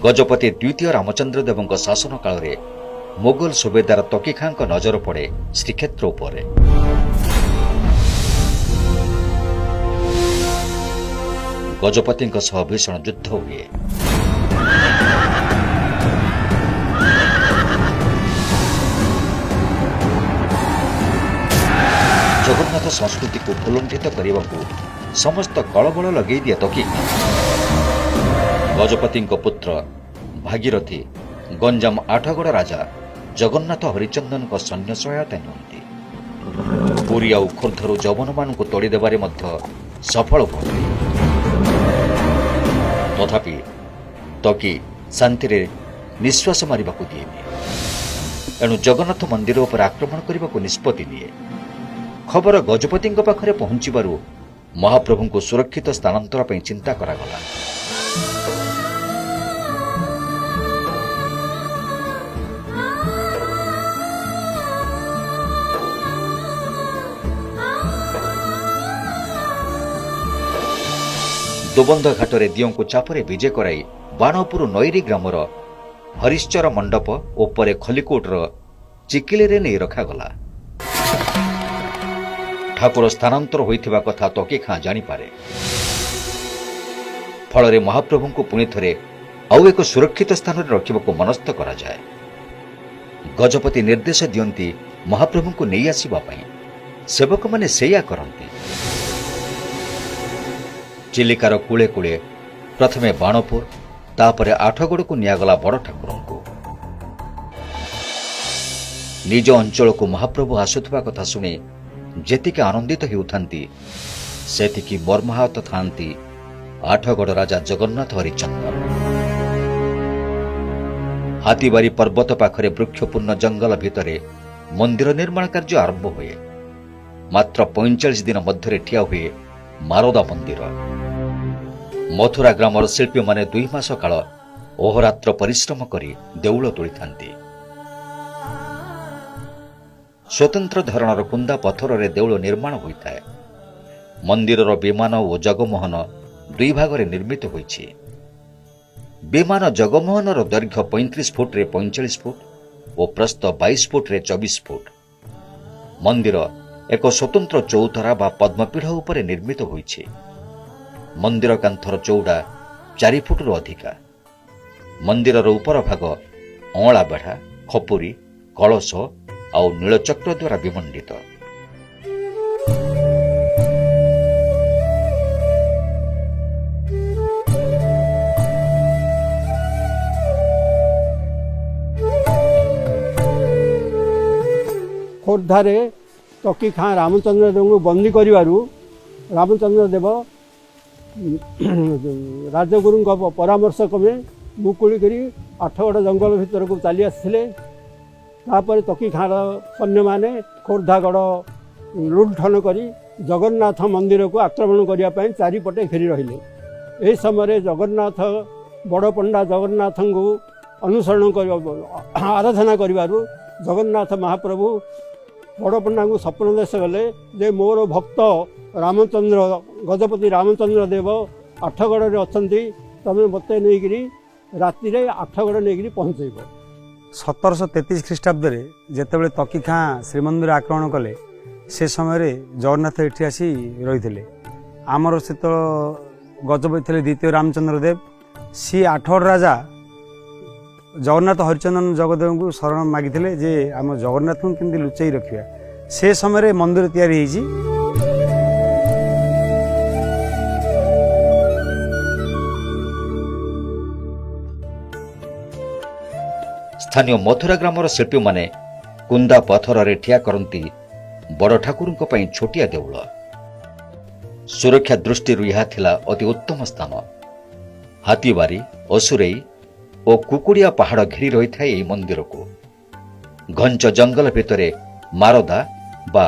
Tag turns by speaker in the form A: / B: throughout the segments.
A: ଗଜପତି ଦ୍ୱିତୀୟ ରାମଚନ୍ଦ୍ର ଦେବଙ୍କ ଶାସନ କାଳରେ ମୋଗଲ ସୁବେଦାର ତକି ଖାଁଙ୍କ ନଜର ପଡ଼େ ଶ୍ରୀକ୍ଷେତ୍ର ଉପରେ। ଗଜପତିଙ୍କ ସହ ଭୀଷଣ ଯୁଦ୍ଧ ହୁଏ। ଜଗନ୍ନାଥ ସଂସ୍କୃତିକୁ ଭୁଲୁଣ୍ଠିତ କରିବାକୁ ସମସ୍ତ କଳବଳ ଲଗେଇ ଦିଏ ତକି ଖାଁ। ଗଜପତିଙ୍କ ପୁତ୍ର ଭାଗୀରଥୀ ଗଞ୍ଜାମ ଆଠଗଡ଼ ରାଜା ଜଗନ୍ନାଥ ହରିଚନ୍ଦନଙ୍କ ସୈନ୍ୟ ସହାୟତା ନିଅନ୍ତି। ପୁରୀ ଆଉ ଖୋର୍ଦ୍ଧାରୁ ଯବନମାନଙ୍କୁ ତଡ଼ିଦେବାରେ ମଧ୍ୟ ସଫଳ ହୁଅନ୍ତି। ତଥାପି ତକି ଶାନ୍ତିରେ ନିଶ୍ୱାସ ମାରିବାକୁ ଦିଏନି। ଏଣୁ ଜଗନ୍ନାଥ ମନ୍ଦିର ଉପରେ ଆକ୍ରମଣ କରିବାକୁ ନିଷ୍ପତ୍ତି ନିଏ। ଖବର ଗଜପତିଙ୍କ ପାଖରେ ପହଞ୍ଚିବାରୁ ମହାପ୍ରଭୁଙ୍କୁ ସୁରକ୍ଷିତ ସ୍ଥାନାନ୍ତର ପାଇଁ ଚିନ୍ତା କରାଗଲା। ଦୋବନ୍ଧ ଘାଟରେ ଦିଅଙ୍କୁ ଚାପରେ ବିଜେ କରାଇ ବାଣପୁର ନଈରୀ ଗ୍ରାମର ହରିଶ୍ଚର ମଣ୍ଡପ ଓ ପରେ ଖଲିକୋଟର ଚିକିଲିରେ ନେଇ ରଖାଗଲା। ଠାକୁର ସ୍ଥାନାନ୍ତର ହୋଇଥିବା କଥା ତକି ଖାଁ ଜାଣିପାରେ। ଫଳରେ ମହାପ୍ରଭୁଙ୍କୁ ପୁଣି ଥରେ ଆଉ ଏକ ସୁରକ୍ଷିତ ସ୍ଥାନରେ ରଖିବାକୁ ମନସ୍ଥ କରାଯାଏ। ଗଜପତି ନିର୍ଦ୍ଦେଶ ଦିଅନ୍ତି ମହାପ୍ରଭୁଙ୍କୁ ନେଇ ଆସିବା ପାଇଁ। ସେବକମାନେ ସେଇଆ କରନ୍ତି। ଚିଲିକାର କୂଳେ କୂଳେ ପ୍ରଥମେ ବାଣପୁର, ତାପରେ ଆଠଗଡ଼କୁ ନିଆଗଲା ବଡ଼ ଠାକୁରଙ୍କୁ। ନିଜ ଅଞ୍ଚଳକୁ ମହାପ୍ରଭୁ ଆସୁଥିବା କଥା ଶୁଣି ଯେତିକି ଆନନ୍ଦିତ ହେଉଥାନ୍ତି, ସେତିକି ମର୍ମାହତ ଥାନ୍ତି ଆଠଗଡ଼ ରାଜା ଜଗନ୍ନାଥ ହରିଚନ୍ଦନ। ହାତୀବାରି ପର୍ବତ ପାଖରେ ବୃକ୍ଷପୂର୍ଣ୍ଣ ଜଙ୍ଗଲ ଭିତରେ ମନ୍ଦିର ନିର୍ମାଣ କାର୍ଯ୍ୟ ଆରମ୍ଭ ହୁଏ। ମାତ୍ର 45 ଦିନ ମଧ୍ୟରେ ଠିଆ ହୁଏ ମାରଦା ମନ୍ଦିର। ମଥୁରା ଗ୍ରାମର ଶିଳ୍ପୀମାନେ 2 ମାସ କାଳ ଅହୋରାତ୍ର ପରିଶ୍ରମ କରି ଦେଉଳ ତୋଳିଥାନ୍ତି। ସ୍ୱତନ୍ତ୍ର ଧରଣର କୁନ୍ଦା ପଥରରେ ଦେଉଳ ନିର୍ମାଣ ହୋଇଥାଏ। ମନ୍ଦିରର ବିମାନ ଓ ଜଗମୋହନ ଦୁଇ ଭାଗରେ ନିର୍ମିତ ହୋଇଛି। ବିମାନ ଜଗମୋହନର ଦୈର୍ଘ୍ୟ 35 ଫୁଟରେ 45 ଫୁଟ ଓ ପ୍ରସ୍ଥ 22 ଫୁଟରେ 24 ଫୁଟ। ମନ୍ଦିର ଏକ ସ୍ୱତନ୍ତ୍ର ଚଉତରା ବା ପଦ୍ମପୀଢ଼ ଉପରେ ନିର୍ମିତ ହୋଇଛି। ମନ୍ଦିର କାନ୍ଥର ଚଉଡ଼ା 4 ଫୁଟରୁ ଅଧିକା। ମନ୍ଦିରର ଉପର ଭାଗ ଅଁଳା ବେଢ଼ା, ଖପୁରୀ, କଳସ ଆଉ ନୀଳଚକ୍ର ଦ୍ୱାରା ବିମଣ୍ଡିତ।
B: ଖୋର୍ଦ୍ଧାରେ ତକି ଖାଁ ରାମଚନ୍ଦ୍ର ଦେବଙ୍କୁ ବନ୍ଦୀ କରିବାରୁ ରାମଚନ୍ଦ୍ର ଦେବ ରାଜଗୁରୁଙ୍କ ପରାମର୍ଶ କ୍ରମେ ମୁକୁଳି କରି ଆଠଗଡ଼ ଜଙ୍ଗଲ ଭିତରକୁ ଚାଲି ଆସିଥିଲେ। ତାପରେ ତକି ଖାଁର ସୈନ୍ୟମାନେ ଖୋର୍ଦ୍ଧାଗଡ଼ ଲୁଣ୍ଠନ କରି ଜଗନ୍ନାଥ ମନ୍ଦିରକୁ ଆକ୍ରମଣ କରିବା ପାଇଁ ଚାରିପଟେ ଘେରି ରହିଲେ। ଏହି ସମୟରେ ଜଗନ୍ନାଥ ବଡ଼ ପଣ୍ଡା ଜଗନ୍ନାଥଙ୍କୁ ଅନୁସରଣ କରିବା, ଆରାଧନା କରିବାରୁ ଜଗନ୍ନାଥ ମହାପ୍ରଭୁ ବଡ଼ ପଣ୍ଡାଙ୍କୁ ସ୍ୱପ୍ନାଦେଶ କଲେ ଯେ ମୋର ଭକ୍ତ ରାମଚନ୍ଦ୍ର, ଗଜପତି ରାମଚନ୍ଦ୍ର ଦେବ ଆଠଗଡ଼ରେ ଅଛନ୍ତି, ତମେ ମୋତେ ନେଇକରି ରାତିରେ ଆଠଗଡ଼ ନେଇକରି ପହଞ୍ଚେଇବ।
C: 1733 ଖ୍ରୀଷ୍ଟାବ୍ଦରେ ଯେତେବେଳେ ତକି ଖାଁ ଶ୍ରୀମନ୍ଦିର ଆକ୍ରମଣ କଲେ, ସେ ସମୟରେ ଜଗନ୍ନାଥ ଏଠି ଆସି ରହିଥିଲେ। ଆମର ସେତେବେଳେ ଗଜପତି ଥିଲେ ଦ୍ୱିତୀୟ ରାମଚନ୍ଦ୍ର ଦେବ। ସିଏ ଆଠଗଡ଼ ରାଜା ଜଗନ୍ନାଥ ହରିଚନ୍ଦନ ଜଗଦେବଙ୍କୁ ଶରଣ ମାଗିଥିଲେ ଯେ ଆମ ଜଗନ୍ନାଥଙ୍କୁ କେମିତି ଲୁଚେଇ ରଖିବା। ସେ ସମୟରେ ମନ୍ଦିର ତିଆରି ହେଇଛି।
A: ସ୍ଥାନୀୟ ମଥୁରା ଗ୍ରାମର ଶିଳ୍ପୀମାନେ କୁନ୍ଦା ପଥରରେ ଠିଆ କରନ୍ତି ବଡ଼ ଠାକୁରଙ୍କ ପାଇଁ ଛୋଟିଆ ଦେଉଳ। ସୁରକ୍ଷା ଦୃଷ୍ଟିରୁ ଏହା ଥିଲା ଅତି ଉତ୍ତମ ସ୍ଥାନ। ହାତୀବାରି, ଅସୁରେଇ ଓ କୁକୁଡ଼ିଆ ପାହାଡ଼ ଘେରି ରହିଥାଏ ଏହି ମନ୍ଦିରକୁ। ଘଞ୍ଚ ଜଙ୍ଗଲ ଭିତରେ ମାରଦା ବା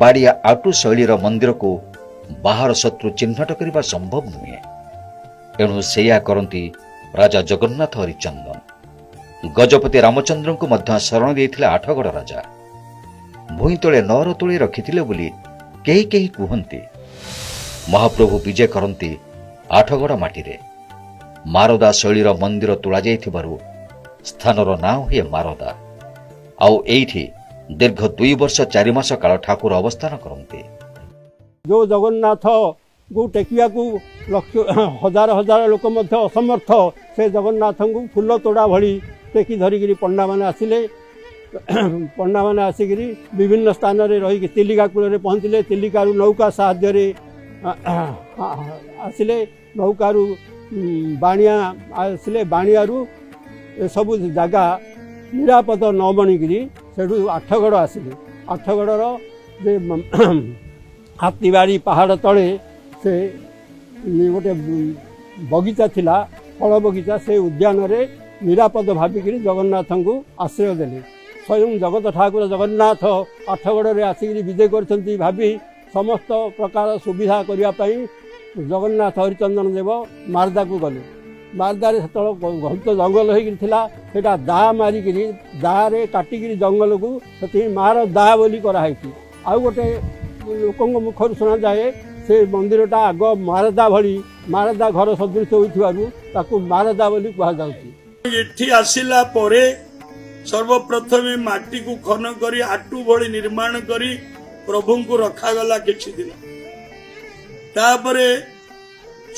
A: ବାଡ଼ିଆ ଆଟୁ ଶୈଳୀର ମନ୍ଦିରକୁ ବାହାର ଶତ୍ରୁ ଚିହ୍ନଟ କରିବା ସମ୍ଭବ ନୁହେଁ। ଏଣୁ ସେଇଆ କରନ୍ତି ରାଜା ଜଗନ୍ନାଥ ହରିଚନ୍ଦନ। ଗଜପତି ରାମଚନ୍ଦ୍ରଙ୍କୁ ମଧ୍ୟ ଶରଣ ଦେଇଥିଲେ ଆଠଗଡ଼ ରାଜା। ଭୂଇଁ ତଳେ ନଅର ତୋଳି ରଖିଥିଲେ ବୋଲି କେହି କେହି କୁହନ୍ତି। ମହାପ୍ରଭୁ ବିଜେ କରନ୍ତି ଆଠଗଡ଼ ମାଟିରେ। ମାରଦା ଶୈଳୀର ମନ୍ଦିର ତୋଳାଯାଇଥିବାରୁ ସ୍ଥାନର ନାଁ ହୁଏ ମାରଦା। ଆଉ ଏଇଠି ଦୀର୍ଘ 2 ବର୍ଷ 4 ମାସ କାଳ ଠାକୁର ଅବସ୍ଥାନ କରନ୍ତି।
B: ଯେଉଁ ଜଗନ୍ନାଥଙ୍କୁ ଟେକିବାକୁ ଲକ୍ଷ ହଜାର ହଜାର ଲୋକ ମଧ୍ୟ ଅସମର୍ଥ, ସେ ଜଗନ୍ନାଥଙ୍କୁ ଫୁଲ ତୋଡ଼ା ଭଳି ଟେକି ଧରିକିରି ପଣ୍ଡାମାନେ ଆସିଲେ। ପଣ୍ଡାମାନେ ଆସିକିରି ବିଭିନ୍ନ ସ୍ଥାନରେ ରହିକି ଚିଲିକା କୂଳରେ ପହଞ୍ଚିଲେ। ଚିଲିକାରୁ ନୌକା ସାହାଯ୍ୟରେ ଆସିଲେ। ନୌକାରୁ ବାଣିଆ ଆସିଲେ। ବାଣିଆରୁ ଏସବୁ ଜାଗା ନିରାପଦ ନ ମଣିକିରି ସେଠୁ ଆଠଗଡ଼ ଆସିଲେ। ଆଠଗଡ଼ର ଯେ ହାତୀବାଡ଼ି ପାହାଡ଼ ତଳେ ସେ ଗୋଟେ ବଗିଚା ଥିଲା, ଫଳ ବଗିଚା, ସେ ଉଦ୍ୟାନରେ ନିରାପଦ ଭାବିକିରି ଜଗନ୍ନାଥଙ୍କୁ ଆଶ୍ରୟ ଦେଲେ। ସ୍ୱୟଂ ଜଗତ ଠାକୁର ଜଗନ୍ନାଥ ଆଠଗଡ଼ରେ ଆସିକିରି ବିଜେ କରିଛନ୍ତି ଭାବି ସମସ୍ତ ପ୍ରକାର ସୁବିଧା କରିବା ପାଇଁ ଜଗନ୍ନାଥ ହରିଚନ୍ଦନ ଦେବ ମାରଦାକୁ ଗଲେ। ମାରଦାରେ ସେତେବେଳେ ଘଞ୍ଚ ଜଙ୍ଗଲ ହେଇକିରି ଥିଲା। ସେଇଟା ଦା ମାରିକିରି, ଦାରେ କାଟିକିରି ଜଙ୍ଗଲକୁ, ସେଥିପାଇଁ ମାର ଦା ବୋଲି କରାହେଇଛି। ଆଉ ଗୋଟେ ଲୋକଙ୍କ ମୁଖରୁ ଶୁଣାଯାଏ, ସେ ମନ୍ଦିରଟା ଆଗ ମାରଦା ଭଳି, ମାରଦା ଘର ସଦୃଶ ହୋଇଥିବାରୁ ତାକୁ ମାରଦା ବୋଲି କୁହାଯାଉଛି।
D: ଏଠି ଆସିଲା ପରେ ସର୍ବପ୍ରଥମେ ମାଟିକୁ ଖନନ କରି ଆଟୁ ଭଳି ନିର୍ମାଣ କରି ପ୍ରଭୁଙ୍କୁ ରଖାଗଲା କିଛି ଦିନ। ତାପରେ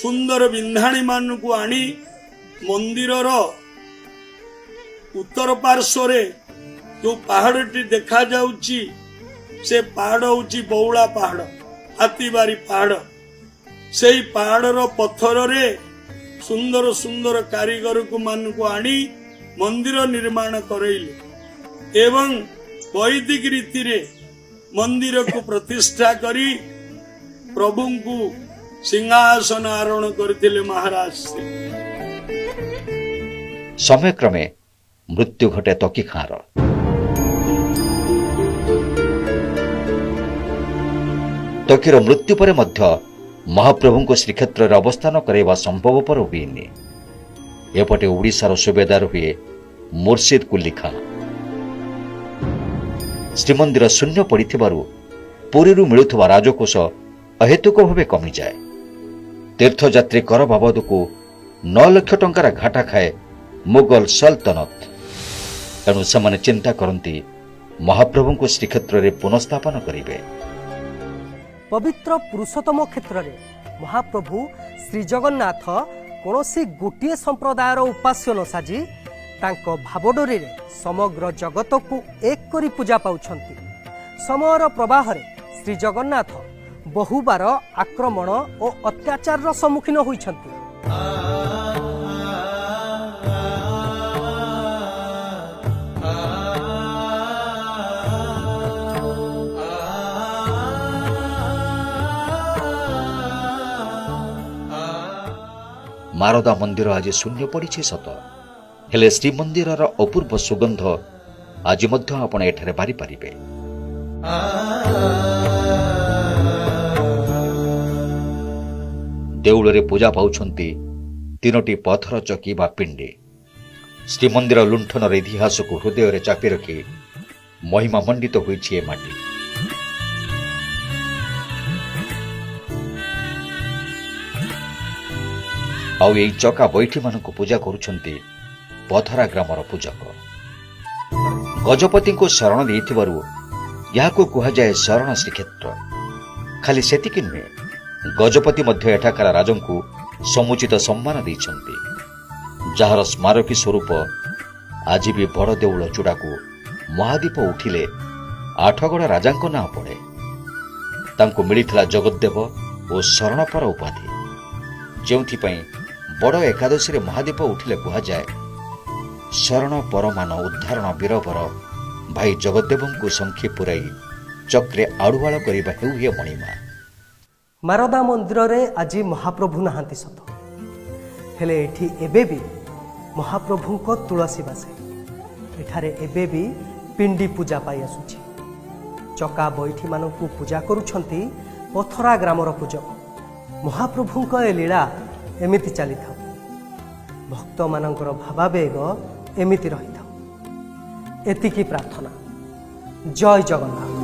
D: ସୁନ୍ଦର ବିନ୍ଧାଣୀ ମାନଙ୍କୁ ଆଣି ମନ୍ଦିରର ଉତ୍ତର ପାର୍ଶ୍ୱରେ ଯୋଉ ପାହାଡ଼ଟି ଦେଖାଯାଉଛି, ସେ ପାହାଡ଼ ହଉଛି ବଉଳା ପାହାଡ଼, ହାତୀବାରି ପାହାଡ଼। ସେଇ ପାହାଡ଼ର ପଥରରେ ସୁନ୍ଦର ସୁନ୍ଦର କାରିଗରକୁ ମାନଙ୍କୁ ଆଣି ମନ୍ଦିର ନିର୍ମାଣ କରେଇଲେ ଏବଂ ବୈଦିକ ରୀତିରେ ମନ୍ଦିରକୁ ପ୍ରତିଷ୍ଠା କରି ପ୍ରଭୁଙ୍କୁ ସିଂହାସନ ଆରୋହଣ କରିଥିଲେ ମହାରାଜ ଶ୍ରୀ।
A: ସମୟକ୍ରମେ ମୃତ୍ୟୁ ଘଟେ ତକି ଖାଁର। ତକିର ମୃତ୍ୟୁ ପରେ ମଧ୍ୟ ମହାପ୍ରଭୁଙ୍କୁ ଶ୍ରୀକ୍ଷେତ୍ରରେ ଅବସ୍ଥାନ କରାଇବା ସମ୍ଭବପର ହୁଏନି। ଏପଟେ ଓଡ଼ିଶାର ସୁବେଦାର ହୁଏ ମୁର୍ଶିଦ କୁଲି ଖାଁ। ଶ୍ରୀମନ୍ଦିର ଶୂନ୍ୟ ପଡ଼ିଥିବାରୁ ପୁରୀରୁ ମିଳୁଥିବା ରାଜକୋଷ ଅହେତୁକ ଭାବେ କମିଯାଏ। ତୀର୍ଥଯାତ୍ରୀ କର ବାବଦକୁ 9 ଲକ୍ଷ ଟଙ୍କାର ଘାଟା ଖାଏ ମୁଗଲ ସଲତନତ। ତେଣୁ ସେମାନେ ଚିନ୍ତା କରନ୍ତି, ମହାପ୍ରଭୁଙ୍କୁ ଶ୍ରୀକ୍ଷେତ୍ରରେ ପୁନଃସ୍ଥାପନ କରିବେ।
E: ପବିତ୍ର ପୁରୁଷୋତ୍ତମ କ୍ଷେତ୍ରରେ ମହାପ୍ରଭୁ ଶ୍ରୀଜଗନ୍ନାଥ କୌଣସି ଗୋଟିଏ ସମ୍ପ୍ରଦାୟର ଉପାସ୍ୟ ନ ସାଜି ତାଙ୍କ ଭାବଡୋରିରେ ସମଗ୍ର ଜଗତକୁ ଏକ କରି ପୂଜା ପାଉଛନ୍ତି। ସମୟର ପ୍ରବାହରେ ଶ୍ରୀଜଗନ୍ନାଥ ବହୁବାର ଆକ୍ରମଣ ଓ ଅତ୍ୟାଚାରର ସମ୍ମୁଖୀନ ହୋଇଛନ୍ତି।
A: ମାରଦା ମନ୍ଦିର ଆଜି ଶୂନ୍ୟ ପଡ଼ିଛି ସତ, ହେଲେ ଶ୍ରୀମନ୍ଦିରର ଅପୂର୍ବ ସୁଗନ୍ଧ ଆଜି ମଧ୍ୟ ଆପଣ ଏଠାରେ ବାରିପାରିବେ। ଦେଉଳରେ ପୂଜା ପାଉଛନ୍ତି ତିନୋଟି ପଥର ଚକି ବା ପିଣ୍ଡି। ଶ୍ରୀମନ୍ଦିର ଲୁଣ୍ଠନର ଇତିହାସକୁ ହୃଦୟରେ ଚାପି ରଖି ମହିମା ମଣ୍ଡିତ ହୋଇଛି ଏ ମାଟି। ଆଉ ଏଇ ଚକା ବୈଠୀମାନଙ୍କୁ ପୂଜା କରୁଛନ୍ତି ପଥରା ଗ୍ରାମର ପୂଜକ। ଗଜପତିଙ୍କୁ ଶରଣ ଦେଇଥିବାରୁ ଏହାକୁ କୁହାଯାଏ ଶରଣ ଶ୍ରୀକ୍ଷେତ୍ର। ଖାଲି ସେତିକି ନୁହେଁ, ଗଜପତି ମଧ୍ୟ ଏଠାକାର ରାଜାଙ୍କୁ ସମୁଚିତ ସମ୍ମାନ ଦେଇଛନ୍ତି, ଯାହାର ସ୍ମାରକୀ ସ୍ୱରୂପ ଆଜି ବି ବଡ଼ ଦେଉଳ ଚୂଡ଼ାକୁ ମହାଦୀପ ଉଠିଲେ ଆଠଗଡ଼ ରାଜାଙ୍କ ନାଁ ପଡ଼େ। ତାଙ୍କୁ ମିଳିଥିଲା ଜଗଦ୍ଦେବ ଓ ଶରଣପର ଉପାଧି, ଯେଉଁଥିପାଇଁ ବଡ଼ ଏକାଦଶୀରେ ମହାଦୀପ ଉଠିଲେ କୁହାଯାଏ, ଶରଣ ପରମାନ ଉଦ୍ଧାରଣ ବୀରବର ଭାଇ ଜଗଦ୍ଦେବଙ୍କୁ ଶଙ୍ଖି ପୁରାଇ ଚକ୍ରେ ଆଢୁଆଳ କରିବା ହେଉ ହେ ମଣିମା।
E: ମାରଦା ମନ୍ଦିରରେ ଆଜି ମହାପ୍ରଭୁ ନାହାନ୍ତି ସତ, ହେଲେ ଏଠି ଏବେ ବି ମହାପ୍ରଭୁଙ୍କ ତୁଳସୀ ବାସେ। ଏଠାରେ ଏବେ ବି ପିଣ୍ଡି ପୂଜା ପାଇ ଆସୁଛି। ଚକା ବୈଠୀମାନଙ୍କୁ ପୂଜା କରୁଛନ୍ତି ପଥରା ଗ୍ରାମର ପୂଜକ। ମହାପ୍ରଭୁଙ୍କ ଏ ଲୀଳା ଏମିତି ଚାଲିଥାଉ, ଭକ୍ତମାନଙ୍କର ଭାବାବେଗ ଏମିତି ରହିଥାଉ, ଏତିକି ପ୍ରାର୍ଥନା। ଜୟ ଜଗନ୍ନାଥ।